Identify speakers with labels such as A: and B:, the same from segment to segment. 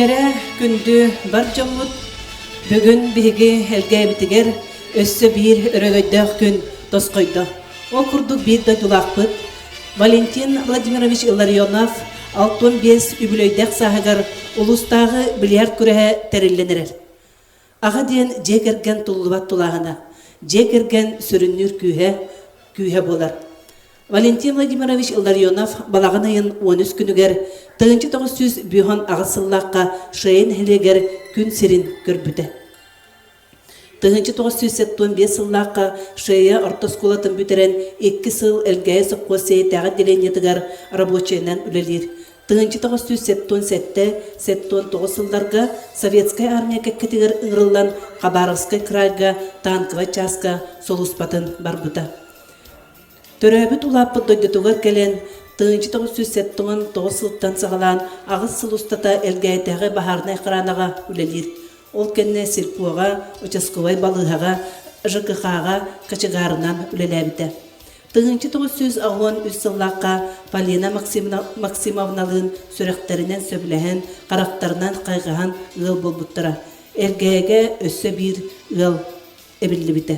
A: Дьэрэ күндү бар дьоммут, бүгүн биһиги Элгээбитигэр өссө биир өрөгөйдөөх күн тосхойдо. Ол курдук биир дойдулаахпыт Валентин Владимирович Илларионов 65 үбүлүөйдээх сааһыгар улуустааҕы бильярд күрэһэ тэриллэн эрэр. Аҕа диэн дьиэ кэргэн туллубат тулааһына, дьиэ кэргэн сүрүннүүр күүһэ, күүһэ буолар. Валентин Владимирович Илларионов балаҕан ыйын 13 күнүгэр 1998 сыллаахха Шея нэһилиэгэр күн сирин көрбүтэ. 1975 сыллаахха Шея орто оскуолатын бүтэрэн икки сыл Элгээйи сопхуос Сэйэтээҕи отделениетыгар рабочайынан үлэлиир. 1977-79 сылларга Советскай армия кэккэтигэр ыҥырыллан Хабаровскай крайга танковай чааска сулууспатын барбыта. Төрөөбүт улааппыт дойдутугар кэлэн, 1979 сылтан саҕалаан аҕыс сыл устата Элгээйитээҕи баһаарынай охранаҕа үлэлиир. Ол кэннэ сельпоҕа, участковай балыыһаҕа, ЖКХ-ҕа кочегарынан үлэлээбитэ. 1983 сыллаахха Полина Максимовналыын сүрэхтэринэн сөбүлэһэн, харахтарынан хайҕаһан ыал буолбуттара. Элгээйигэ өссө биир ыал эбиллибитэ.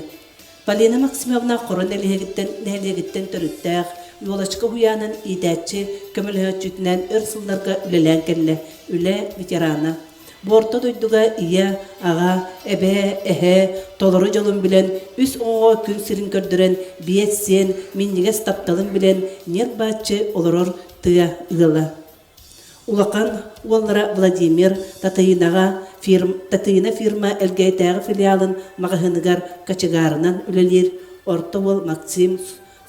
A: Полина Максимовна Хоро нэһилиэгиттэн, нэһилиэгиттэн төрүттээх, Елочка уһуйаанын иитээччи көмөлөһөөччүтүнэн өр сылларга үлэлээн кэллэ, үлэ ветерана. Бу орто дойдуга ийэ, аҕа, эбээ, эһээ толору дьолун билэн, үс оҕоҕо күн сирин көрдөрөн, биэс сиэн минньигэс тапталын билэн, ньир-бааччы олорор тыа ыала. Улахан уоллара Владимир Татыйынаҕа фирм, Татыйына фирма Элгээйитээҕи филиалын маҕаһыыныгар кочегарынан үлэлиир, орто уол Максим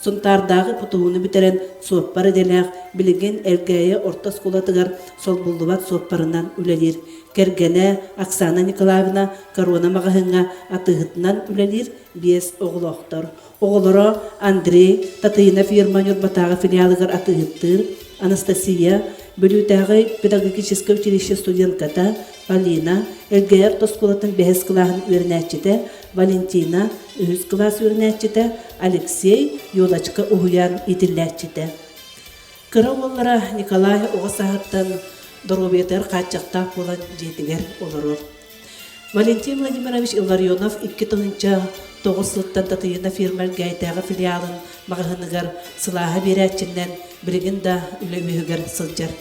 A: Сунтаардааҕы ПТУ-ну бүтэрэн суоппар идэлээх, билигин Элгээйи орто оскуолатыгар солбуллубат суоппарынан үлэлиир. Кэргэнэ Оксана Николаевна Корона маҕаһыыҥҥа атыыһытынан үлэлиир, биэс оҕолоохтор. Оҕолоро Андрей Татыйына фирма Ньурбатааҕы филиалыгар атыыһыттыыр, Анастасия Бүлүүтээҕи педагогическай училище студентката, Полина Элгээйи орто оскуолатын бэһис кылааһын үөрэнээччитэ, Валентина үһүс кылаас үөрэнээччитэ, Алексей Елочка уһуйаан иитиллээччитэ. Кыра уоллара Николай оҕо сааһыттан доруобуйатыгар хааччахтаах буолан дьиэтигэр олорор. Валентин Владимирович Илларионов 2009 сылтан Татыйына фирма Элгээйитээҕи филиалын маҕаһыыныгар сылааһы биэрээччинэн билигин да үлэ үөһүгэр сылдьар.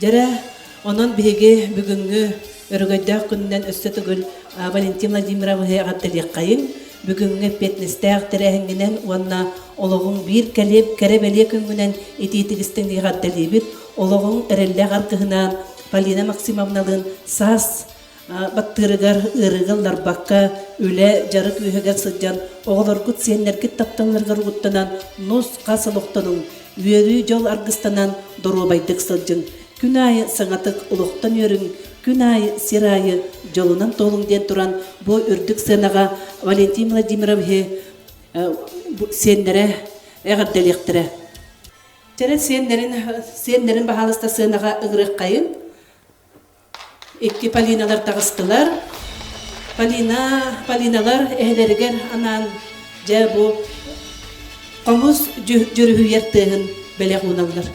A: Дьэрэ, онон биһиги бүгүҥҥү өрөгөйдөөх күнүнэн өссө төгүл Валентин Владимировиһы эҕэрдэлиэххэйиҥ. Бүгүҥҥү эппиэтинэстээх тэрээһиҥҥинэн уонна олоҕуҥ биир кэлиэп кэрэ-бэлиэ күҥҥүнэн итиитик истиҥник эҕэрдэлиибит. Олоҕуҥ эрэллээх аргыһынаан Полина Максимовналыын саас баттыырыгар ыарыыга ылларбакка, үлэ, дьарык үөһүгэр сылдьан, оҕолоргут, сиэннэргит тапталларыгар угуттанан, нус-хас олохтонуҥ, үөрүү, дьол аргыстанан, доруобайдык сылдьыҥ. Күн аайы саҥатык олохтон үөрүҥ, күн аайы сир аайы дьолунан туолуҥ диэн туран, бу үрдүк сыанаҕа Валентин Владимировиһы сиэннэрэ эҕэрдэлиэхтэрэ. Чэрэ сиэннэрин, сиэннэрин баһаалыста сыанаҕа ыҥырыаххайын. Икки Полиналар таҕыстылар. Полина, Полиналар эһэлэригэр анаан дьэ бу хомус дьүрүһүйэр тыаһын бэлэх ууналлар.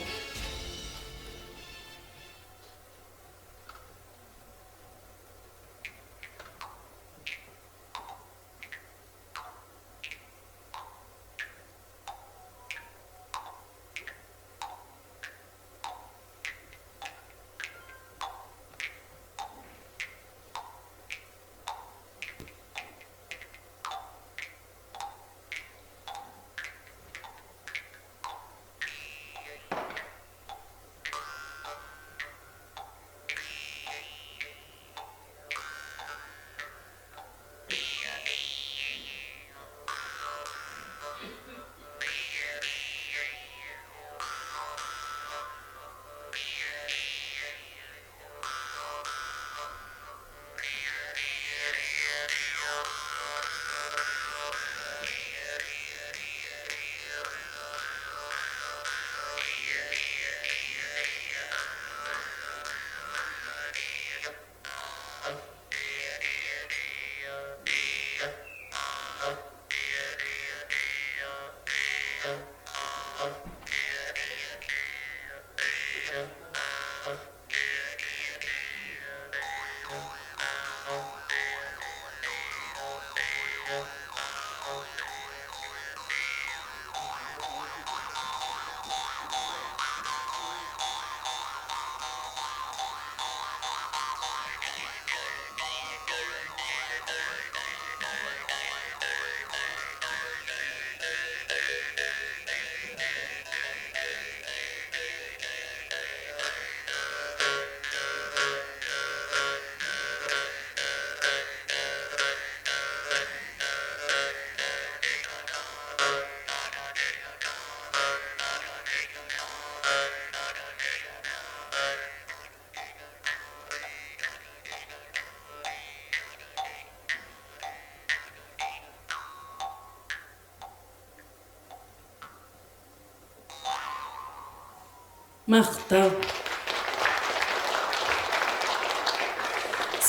A: Махтал.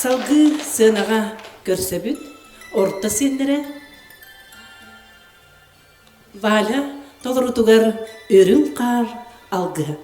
A: Салгыы сыанаҕа көрсөбүт орто сиэннэрэ Валя толорутугар үрүҥ хаар алгыһа.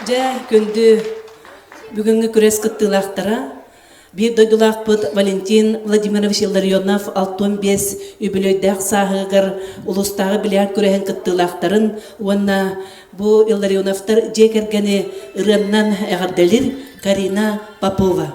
A: Дьэ, күндү бүгүҥҥү күрэс кыттыылаахтара Биир дойдулаахпыт Валентин Владимирович Илларионов 65 үбүлүөйдээх сааһыгар улуустааҕы бильярд күрэһин кыттыылаахтарын уонна бу Илларионовтар дьиэ кэргэни ырыаннан эҕэрдэлиир Карина Попова.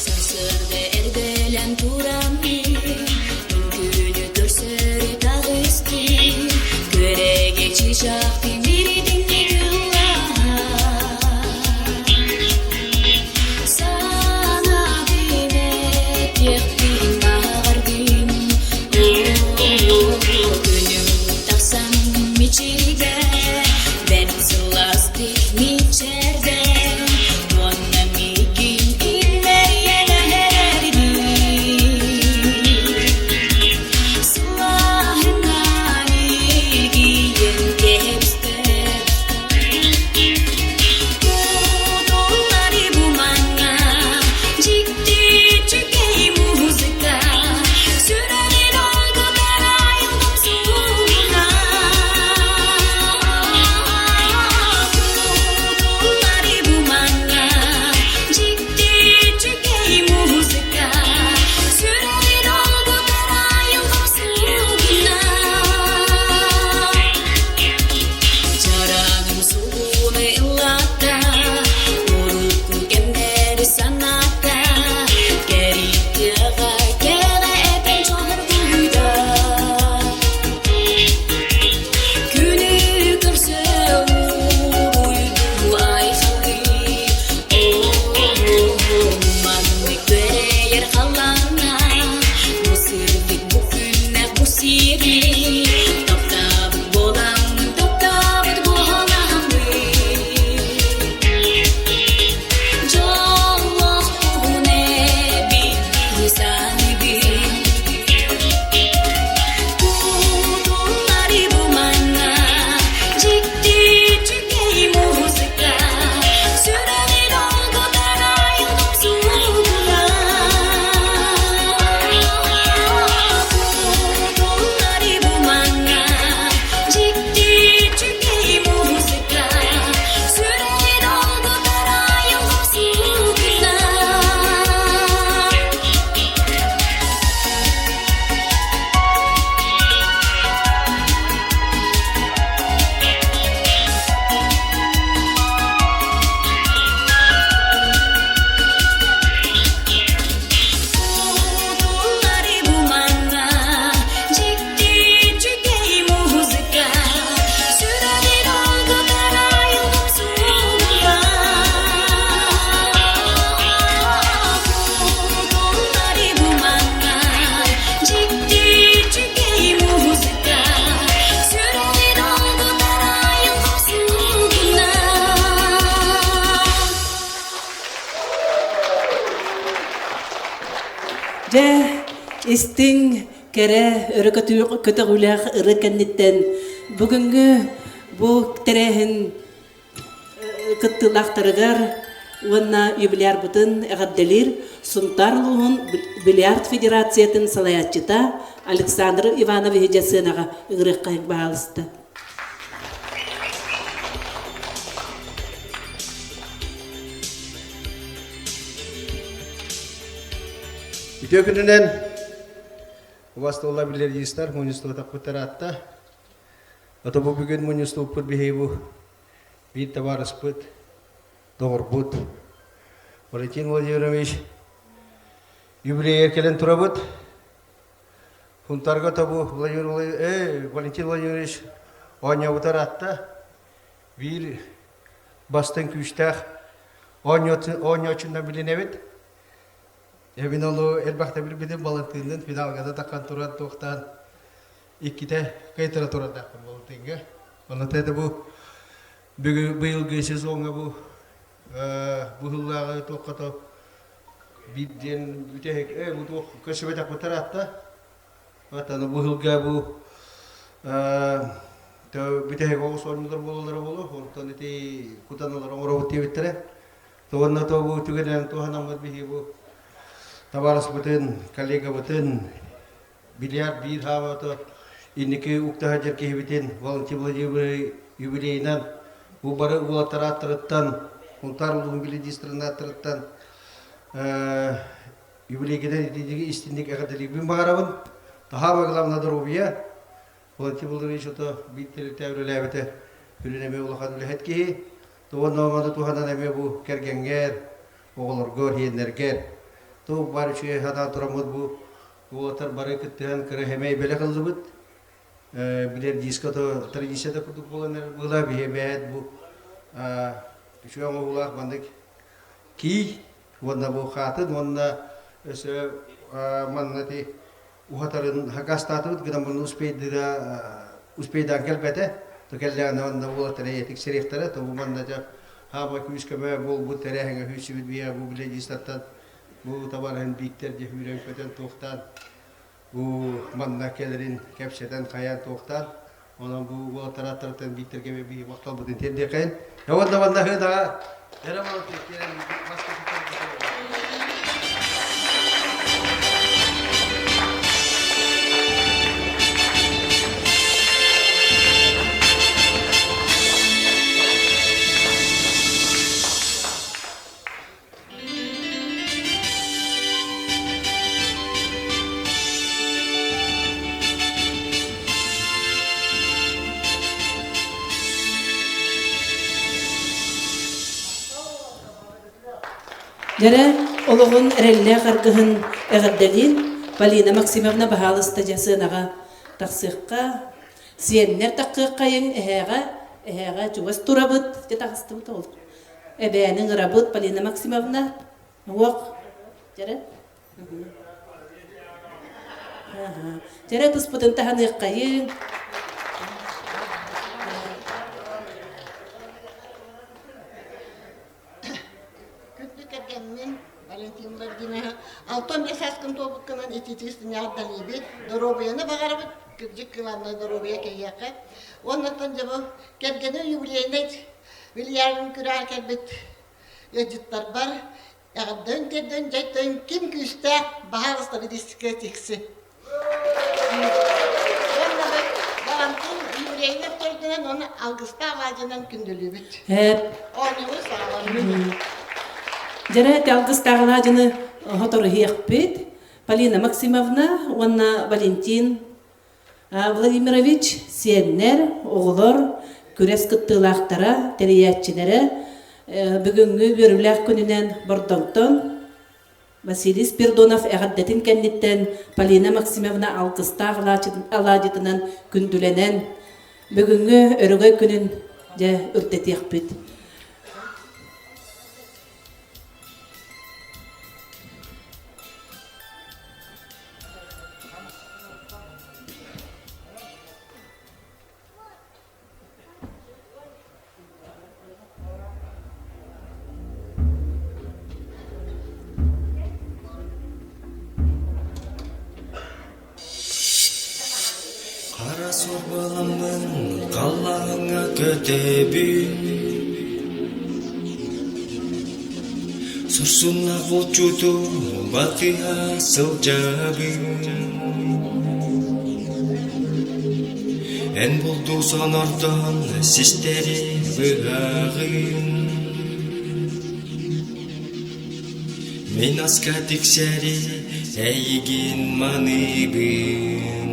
B: Сарсыарда эрдэлэн тураммын, үҥкүүнү көрсөрү таҕыстым, күөрэгэ чыычаах тимирдиҥҥи кыллаһар. Санаабын этиэхпин баҕардым, күнүм тахсан мичилгэ, бэрт сылаастык мичээрдэ, уонна миигин имэрийэн эрэрдии. Сылааһынан илгийэн кэбистэ. Кутуллары бу манна дьикти үчүгэй музыка сүрэҕин долгутар айылгым суна.
A: Истиҥ, кэрэ, өрө көтөҕүүлээх ырыа кэнниттэн бүгүҥҥү бу тэрээһин кыттыылаахтарыгар уонна юбилярбытын эҕэрдэлиир Сунтаар улууһун бильярд федерациятын салайааччыта Александр Ивановиһы дьэ сыанаҕа ыҥырыахха баҕалыста.
C: Үтүө күнүнэн убастыбылла бильярдистар мунньустубатахпыттар аатта. Ото бу бүгүн мунньустубуппут биһиги бу биир табаарыспыт, доҕорбут Валентин Владимирович юбилейгэр кэлэн турабыт. Хунтарга тобу Владимир Владимирович, Валентин Владимирович оонньообутар аатта биир бастыҥ күүстээх оонньооччунан билинэбит. Эбин ону элбэхтэ билбитим Балантыыннын финалга да таххан туран туохтаан иккитэ кыайтара турардаахпын Балантыыҥҥа. Онно это бу бүгүн быйылгы сезоҥҥа бу быһыллааҕы туохха то биир диэн бүтэһик ээ бу туох көрсүбэтэхпит ыраатта. Аны бу ыһылга бу бүтэһик оҕус оонньуулар буолаллара буолуо. Онтон ити кутаналар оҥоробут диэбиттэрэ. Уонна то бу түгэнэн туһанаммыт биһиги бу табаарыспытын, коллегабытын бильярд биир хаамата инники уктаһа дьэр киһибитин Валентин Владимирович юбилейынан бу бары уолаттар ааттарыттан Сунтаар улууһун билидиистэрин ааттарыттан юбилейгинэн итиитиги истинник эҕэрдэлиирбин баҕарабын. Таһаама главное доруобуйа. Валентин Владимирович ото биир тэрилтэ үлэлээбитэ сүрүн эмиэ улахан үлэһит киһи. Уонна ону туһанан эмиэ бу кэргэҥҥэр, оҕолоргор, иэннэргэр туох баар үчүгэй санаа тураммыт бу уолаттар бары кыттыһан кыра хэмэй бэлэх ыллыбыт. Билэр диско традиция да курдук буолан эрэр быһыылаах биһи эбээт бу үчүгэй оҥоһуулаах маннык кий уонна бу хаатын уонна өссө манна ти уһатарын хакастаатыбыт гынан муну успейдыра успейдаан кэлбэтэ то кэллэҕинэ онно уолаттар эйэтик сириэхтэрэ то бу манна дьэ хаама күүс көмө буолбут тэрээһиҥэ хүүсүбүт биэ бу билэдиистартан бу табаарыһын Бииктэр дьэ үүрэн көтөн туохтаан бу манна кэлэрин кэпсэтэн хайаан туохтаан онон бу уолаттар ааттарыттан Бииктэргэ биһи махталбытын тиэрдиэххэйин уонна манна хыдаҕа эрэ
A: Дьэрэ олоҕун эрэллээх аргыһын эҕэрдэлиир Полина Максимовна баһаалыста дьэ сыанаҕа тахсыахха, сиэннэр таххыаххайыҥ эһээҕэ, эһээҕэ чугас турабыт, дьэ таҕыстыбыт ол. Эбээни ыҥырабыт Полина Максимовна. Уох. Дьэрэ. Дьэрэ туспутун таһыныаххайыҥ.
D: Күндү кэргэммин Валентин Владимирович, 65 сааскын туолбуккунан итиитик истиҥнээх доруобуйаны баҕарабыт, кырдьык кылааннай доруобуйа кэһиэхэ. Уоннаттан дьэ бу кэргэним юбилейнай бильярдын күрэҕэр кэлбит ыалдьыттарбар эҕэрдэбин тиэрдэн дьайтан ким күүстээх баһаарыста бидискэ тикси. Уонна Балантин юбилейнай төрдүнэн уонна алгыстаах алаадьынан күндүлүүбүт. Оонньуубут саҕаланыы.
A: Дьэрэ алгыстаах алаадьыны хоторуһуохпүт. Полина Максимовна уонна Валентин Владимирович сиэннэр, оҕолор күрэс кыттыылаахтара, тэрийээччилэрэ бүгүҥҥү үөрүүлээх күнүнэн Бордоҥтон Василий Спирдонов эҕэрдэтин кэнниттэн Полина Максимовна алгыстаах алаадьытынан күндүлэнэн бүгүҥҥү өрөгөй күнүн дьэ үрдэтиэхпит.
E: Буоламмын халлааҥҥа көтөбүн, Сорсуннаах булчуту батыһа сылдьабын. Эн булду сонордон систэри быһаҕын. Мин аска тиксэри эйигин маныыбын.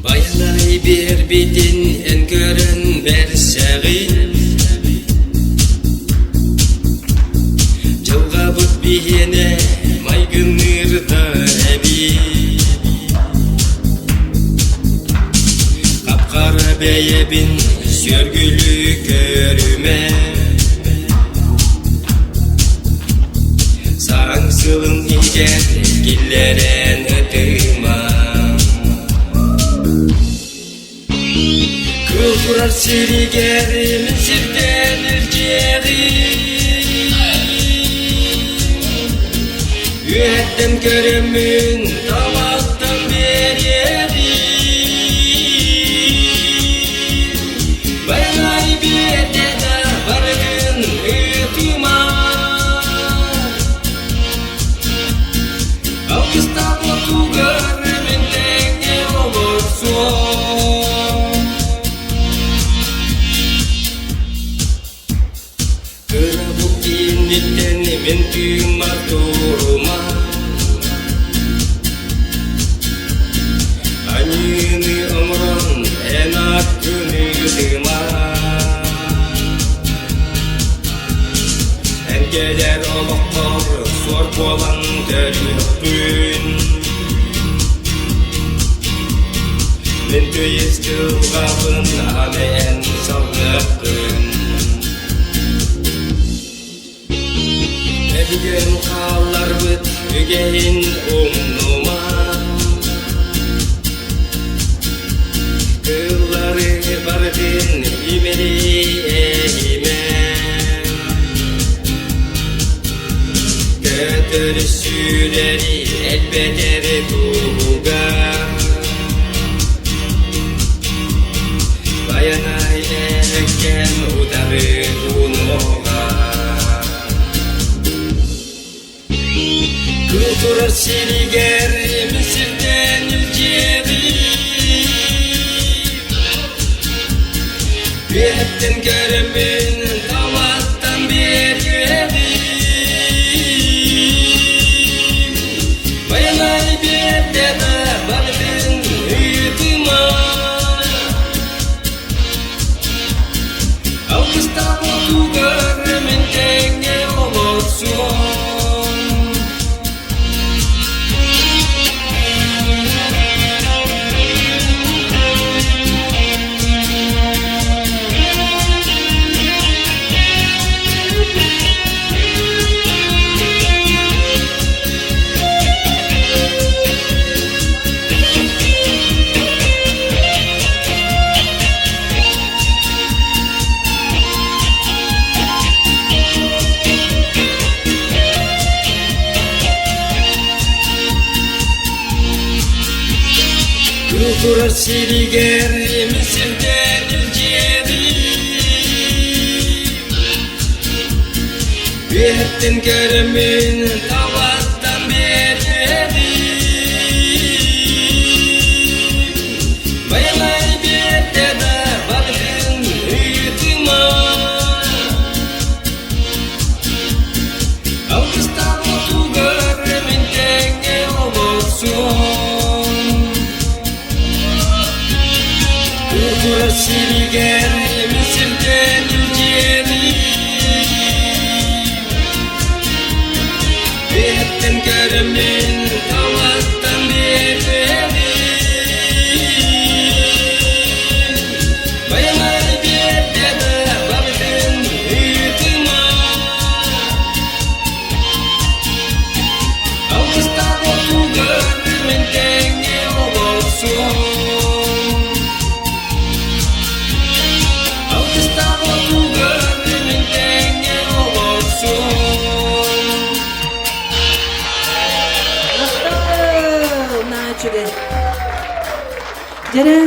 E: Байанай биэрбитин эн көрөн бэрсэҕин. Дьылҕабыт биһиэнэ майгынныырда эбии. Хапхара бэйэбин сүөргүлүү көрүмэ. Саҥ сылын иһигэр киллэрэн ытыма. Кыл турар сиригэр мин сирдэн илдьиэҕим. Үөһэттэн көрөммүн талаттан биэриэҕим. Байанай биэрдэ да барытын ыытыма. Алгыстаах отугар мин тэҥҥэ олорсуом. Кырабыт инниттэн мин тыыммар турума. Аньыыны оҥорон эн ааккын ыытыма. Эн кэлэр олоххор суор буолан төрүөхпүн. Мин тыйыс дьылҕабын аны эн салгыаххын. Өбүгэм хаалларбыт үгэһин умнума. Кыллары барытын имэри эһимэ. Көтөр сүүрэри элбэтэр туһуга. Байанай эрэккэн утары уунуоҕа. Кыл турар сиригэр мин сирдэн илдьиэҕим. Үөһэттэн көрөммүн талаттан биэриэҕим. Байанай биэрдэ да барытын ыытыма. Алгыстаах отугар мин тэҥҥэ олорсуом. Күн турар сиригэр мин сирдэн илдьиэбин. Үөһэттэн көрөммүн талаттан биэриэбин. Байанай биэрдэ да барытын ыытыма. Алгыстаах отугар мин тэҥҥэ олорсуом. Култуура сиригэр мин сирдэн илдьиэбин. Үөһэттэн көрөммүн талаттан биэриэбин. Байанай биэрдэ да барытын ыытыма. Алгыстаах отугар мин тэҥҥэ олорсуом. Алгыстаах отугар мин тэҥҥэ олорсуом.
A: Дьэрэ,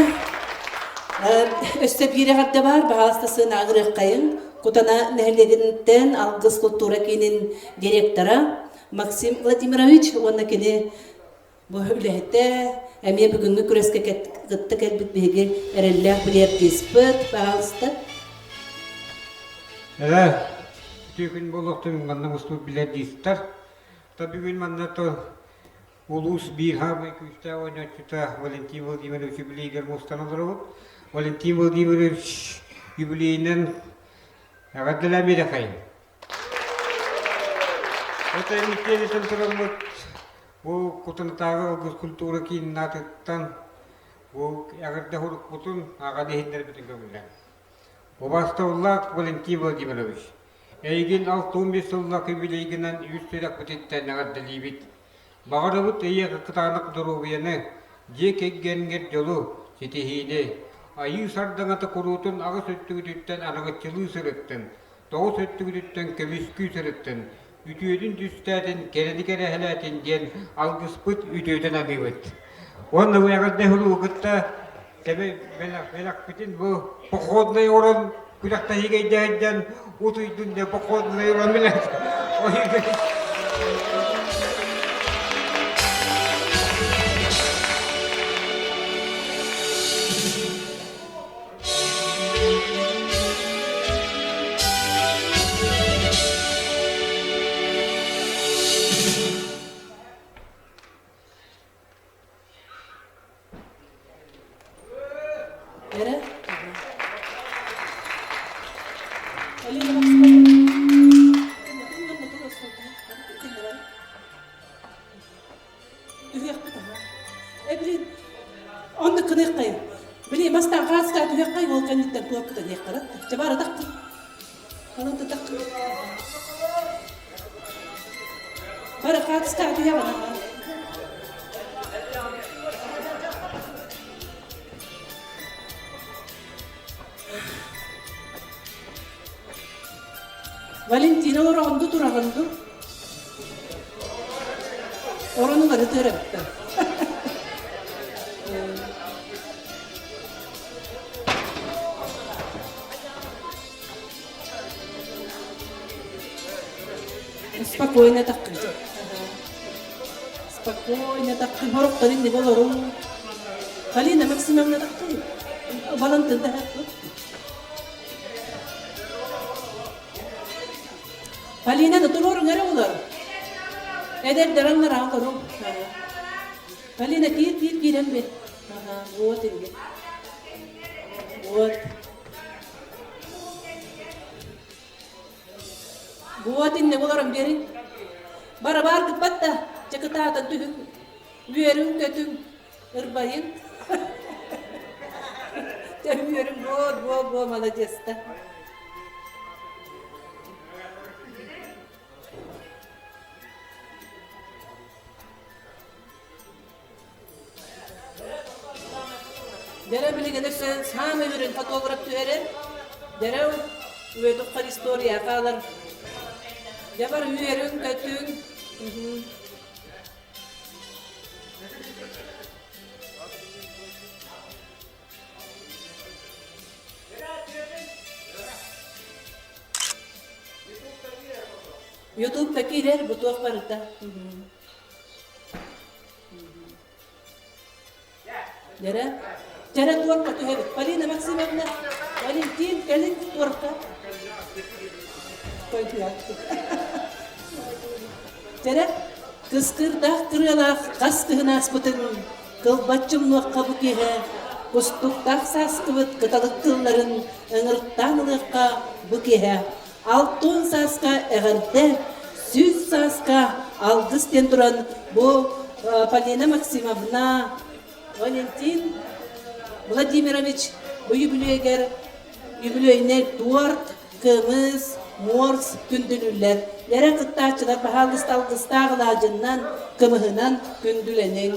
A: өссө биир эҕэрдэ баар, баһаалыста сыана агырыаххайыҥ. Кутана нэһилиэгиттэн Алгыс култуура киинин директора Максим Владимирович уонна кини бу үлэһитэ эмиэ бүгүҥҥү күрэскэ кытта кэлбит биһиги эрэллээх билиэрдиспыт, баһаалыста.
F: Ээ, үтүө күн буолуохтун манна мустубут билэрдиистэр. То бүгүн манна то Улуус биир саамай күүстээх оонньооччута Валентин Владимирович юбилейыгар мустан олоробут. Валентин Владимирович юбилейынан эҕэрдэлээн биэрэхэйин. Это инникиэнитэн тураммыт бу Кутанатааҕы алгыс культура киинин аатыттан бу эҕэрдэ сурукпутун аҕа иһиннэрбитин көҥүллээн. Убаастабыллаах Валентин Владимирович, эйигин 65 сыллаах юбилейгынан үс сүрэхпититтэн эҕэрдэлиибит. Баҕарабыт эйиэхэ кытаанах доруобуйаны, дьиэ кэргэҥҥэр дьолу, ситиһиини, айыы сардаҥата куруутун аҕыс өттүгүтүттэн араҥаччылыы сырыттын, тоҕус өттүгүтүттэн көмүскүү сырыттын, үтүөтүн түстээтин, кэрэни кэрэһэлээтин диэн алгыспыт үтүөтүн аныыбыт. Уонна бу эҕэрдэ уһулугу кытта бэлэхпитин бу походный орон күрэхтэһиигэ илдьэ утуйдун де походный орон билэ
A: Эрэ? Алина Максимовна. Түһүөхпүт аха. Э блин, онно кыныаххайын. Били мастан хааска түһүөххай ол кэнниттэн туохпут диэххэрэ. Чабара таххы. Халын таххы. Бары хааска түһэҕин аха. Валентина олороҕун ду тураҕын ду? Оронун арытыар эбиттэр. Спокойно таккын. Спокойно таккын. Хороктор инник олорун. Полина Максимовна таккын. Балантын да Полина да туруоруҥ эрэ олор. Эдэрдэр аннараа олоруҥ. Полина киир киир киирэн бит. Вот инги. Вот. Вот инне олорон бериҥ. Барабаар кыппат да, чакытаатан түһүҥ. Үөрүҥ көтүҥ. Ырбайын. Үөрүм буо буо буо молодец-та. Дэрэ билигин өссө саамай үрүн фотограф түһэрэр. Дэрэ үөтүххэр история хаалар. Дьэ бар үөрүҥ көтүҥ. Ютубка киирэр бу туох барыта. Дьэрэ, дьэрэ туорка түһэбит. Полина Максимовна, Валентин, кэлин туорка. Дьэрэ, кыскырдаах кырыалаах хас кыһын ааспытын кылбаччы умнуохха бу киэһэ кустуктаах сааскыбыт кыталык тылларын ыҥыртаан ылыахха бу киэһэ алтын сааска эҕэрдэ 100 сааска алгыс диэн туран бу Полина Максимовна Валентин Владимирович бу үбүлүөйгэр үбүлүөйнэй туорт, кымыс, морс күндүлүүллэр. Эрэ кыттааччылар баһаалыста алгыстаах алаадьыннан, кымыһынан күндүлэниҥ.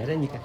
G: Эрэ Ника.